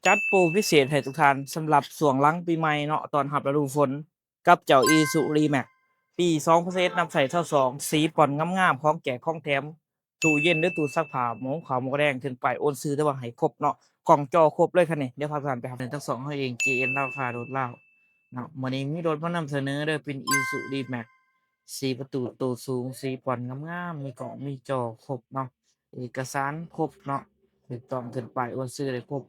ຈັດໂປຣພິເສດໃຫ້ທຸກທ່ານສຳລັບຊ່ວງຫຼັງປີໃໝ່ເນາະ ຕ້ອນຮັບລະດູຝົນ ກັບເຈົ້າ Isuzu D-Max ປີສອງພັນຊາວເອັດ ນຳໃຊ້ຊາວສອງ ສີປ່ອນງາມໆ ຂອງແຈກຂອງແຖມ ຕູ້ເຢັນ ຫຼື ຕູ້ຊັກຜ້າ ໝໍຂາວໝໍແດງ ຂຶ້ນປ້າຍໂອນຊື່ ແຕ່ວ່າໃຫ້ຄົບເນາະ ກ້ອງຈໍຄົບເລີຍຄັນນີ້. ດຽວພາທຸກທ່ານໄປຫາທັງສອງເຮົາເອງ ເຈເອັນ ລາວຄ້າລົດລາວເນາະ. ມື້ນີ້ມີລົດມານຳສະເໜີເດີ ເປັນ Isuzu D-Max ສີ່ປະຕູ ໂຕສູງ ສີປ່ອນງາມໆ ມີກ້ອງມີຈໍຄົບເນາະ ເອກະສານຄົບເນາະ ຖືກຕ້ອງ ຂຶ້ນປ້າຍໂອນຊື່ໄດ້ຄົບ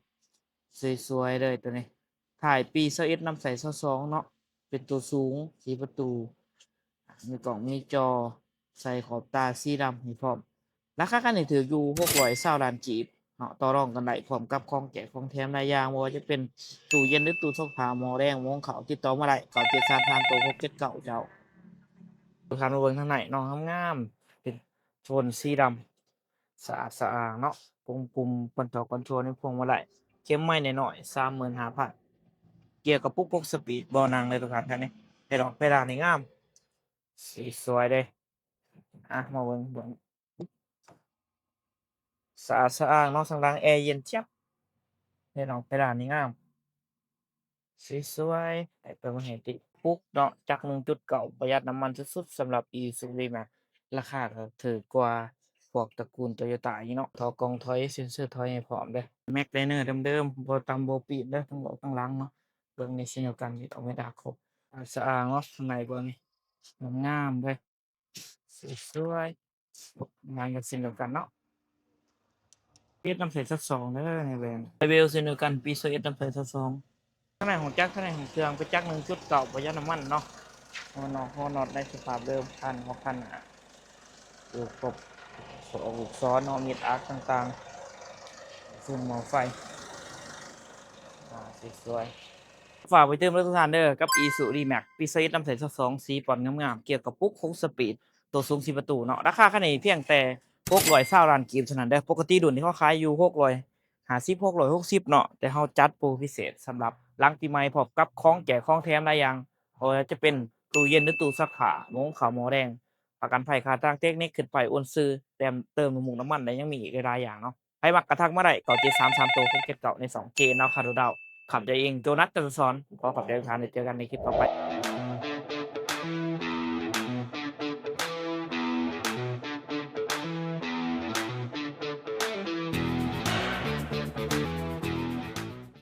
ສວຍໆເລີຍໂຕນີ້. ທ້າຍປີຊາວເອັດ ນຳໃຊ້ຊາວສອງເນາະ ເປັນໂຕສູງ ສີ່ປະຕູ ມີກ້ອງມີຈໍ ໃສ່ຂອບຕາສີດຳໃຫ້ພ້ອມ. ລາຄາຄັນນີ້ຖືກຢູ່ ຫົກຮ້ອຍຊາວລ້ານກີບເນາະ ຕໍ່ລອງກັນໄດ້ ພ້ອມກັບຂອງແຈກຂອງແຖມຫຼາຍຢ່າງ ບໍ່ວ່າຈະເປັນຕູ້ເຢັນ ຫຼື ຕູ້ຊັກຜ້າ ໝໍແດງ ໝໍຂາວ ຕິດຕໍ່ມາໄດ້ ເກົ້າເຈັດສາມສາມ ໂຕຫົກເຈັດເກົ້າ ເຈົ້າ. ພາມາເບິ່ງທາງໃນເນາະ ງາມໆ ເປັນໂທນສີດຳ ສະອາດສະອ້າງເນາະ ປົງປຸ່ມຄອນໂທຣລຄອນໂທຣລໃນພວງມາໄລ ເຂັມໄມ້ນ້ອຍໆ ສາມໝື່ນຫ້າພັນ ເກຍກະປຸກຫົກສະປີດ ເບົາະນັ່ງເລີຍທຸກທ່ານ ຄັນນີ້ ເພດອນເພດານນີ້ງາມ ສວຍໆເດ້. ອ່ະ ມາເບິ່ງເບິ່ງ ສະອາດສະອ້າງເນາະ ທາງຫຼັງແອເຢັນຈຽບ ເພດອນເພດານນີ້ງາມ ສວຍໆ ໃຫ້ເບິ່ງໃຫ້ຕິ ປຸກເນາະ ຈັກໜຶ່ງຈຸດເກົ້າ ປະຢັດນ້ຳມັນສຸດໆ ສຳລັບ Isuzu D-Max ລາຄາກໍຖືກກວ່າພວກຕະກູນ Toyota ອີກເນາະ. ທໍ່ກ້ອງຖອຍ ເຊັນເຊີຖອຍໃຫ້ພ້ອມເດີ ແມັກໄລເນີເດີມໆ ບໍ່ຕຳບໍ່ປີດເດີ ທັງເບົາະທັງຫຼັງເນາະ. ເບິ່ງນີ້ເຊັ່ນດຽວກັນ ມີອອກເມດາຄົບ ສະອາດສະອ້າງເນາະ ຂ້າງໃນເບິ່ງນີ້ ງາມໆເລີຍ ສວຍໆ ງາມກັນເຊັ່ນດຽວກັນເນາະ. ເອັດນຳໃຊ້ຊາວສອງເດີ ໃນແວ່ນ ໄອເວວເຊັ່ນດຽວກັນ ປີຊາວເອັດນຳໃຊ້ຊາວສອງ. ທາງໃນຫ້ອງຈັກ ທາງໃນຫ້ອງເຄື່ອງ ປະຢັດນ້ຳມັນເນາະ. ຫົວນອກຫົວນັອດໃນສະພາບເດີມ ຄັນຫົວຄັນໜ້າຢູ່ຄົບ ສອກລູກສອນເນາະ ມີດອັກຕ່າງໆ ເຊິ່ງໝໍ້ໄຟ ອ່າ ສວຍໆ. ຝາກໄປຕື່ມເດີທຸກທ່ານເດີ ກັບ Isuzu D-Max ປີຊາວເອັດນຳໃຊ້ຊາວສອງ ສີປ່ອນງາມໆ ເກຍກະປຸກຫົກສະປີດ ໂຕສູງສີ່ປະຕູເນາະ. ລາຄາຄັນນີ້ພຽງແຕ່ຫົກຮ້ອຍຊາວລ້ານກີບເທົ່ານັ້ນເດີ. ປົກກະຕິລຸ້ນທີ່ເຂົາຂາຍຢູ່ຫົກຮ້ອຍຫ້າສິບ ຫົກຮ້ອຍຫົກສິບເນາະ ແຕ່ເຮົາຈັດໂປຣພິເສດສຳລັບຫຼັງປີໃໝ່ ພ້ອມກັບຂອງແຈກຂອງແຖມຫຼາຍຢ່າງ ບໍ່ວ່າຈະເປັນຕູ້ເຢັນ ຫຼື ຕູ້ຊັກຜ້າ ໝໍຂາວໝໍແດງ ປະກັນໄພ ຄ່າທາງເຕັກນິກ ຂຶ້ນປ້າຍໂອນຊື່ ແຖມເຕີມນ້ຳມັນ ແລະ ຍັງມີອີກຫຼາຍໆຢ່າງເນາະ. ໃຜມັກກະທັກມາໄດ້ ເກົ້າເຈັດສາມສາມ ໂຕຫົກເຈັດເກົ້າ ໃນຊ່ອງ ເຈເອັນ ລາວຄ້າໂດດດາວ. ຂອບໃຈເອງ ໂຈນັດ ຈັນທະສອນ ຂໍຂອບໃຈທຸກທ່ານ ແລະ ເຈີກັນໃນຄລິບຕໍ່ໄປ.